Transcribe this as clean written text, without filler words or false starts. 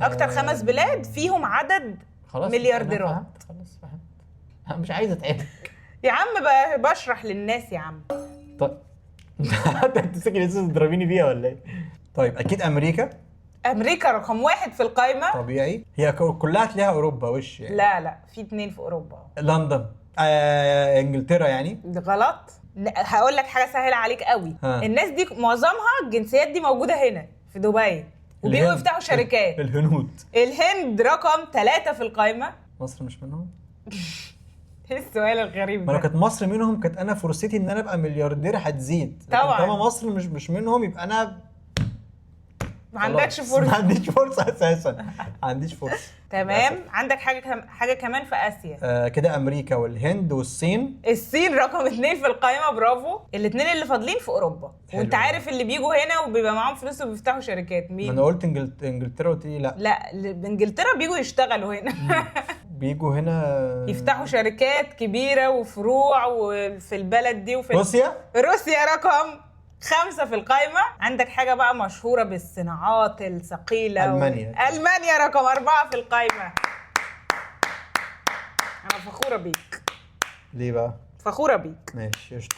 اكتر 5 بلاد فيهم عدد خلاص مليارديرات. أنا فهمت، خلاص فهمت، أنا مش عايز اتعبك. يا عم بشرح للناس يا عم. طيب انت هتمسكي الازازه تضربيني بيها ولا ايه؟ طيب اكيد امريكا. امريكا رقم 1 في القايمة. طبيعي، هي كلها تلاقيها اوروبا وش يعني. لا لا، في 2 في اوروبا. لندن، انجلترا يعني. غلط. هقول لك حاجة سهلة عليك قوي. ها. الناس دي معظمها الجنسيات دي موجودة هنا في دبي وبيجوا الهند. يفتحوا شركات. الهنود. الهند رقم 3 في القايمة. مصر مش منهم؟ ايه السؤال الغريب ما لو ده؟ كانت مصر منهم كانت انا فرصتي ان انا ابقى ملياردير هتزيد. لكن طبعاً. طالما مصر مش منهم يبقى انا ما عندكش خلاص. ما فرصة. عنديش فرصة اساسا، ما عنديش فرصة. تمام. عندك حاجة كمان في اسيا. كده امريكا والهند والصين. الصين رقم 2 في القائمة، برافو. الاثنين اللي فاضلين في اوروبا. حلو. وانت عارف اللي بيجوا هنا وبيبقى معاهم فلوس وبيفتحوا شركات مين؟ ما انا قلت انجلترا وقلت لي لا. لا، انجلترا بيجوا يشتغلوا هنا. بيجوا هنا يفتحوا شركات كبيرة وفروع وفي البلد دي وفي روسيا. روسيا رقم 5 في القايمة. عندك حاجة بقى مشهورة بالصناعات الثقيلة ألمانيا. ألمانيا رقم 4 في القايمة. أنا فخورة بيك. ليه بقى؟ فخورة بيك. ماشي قشطة.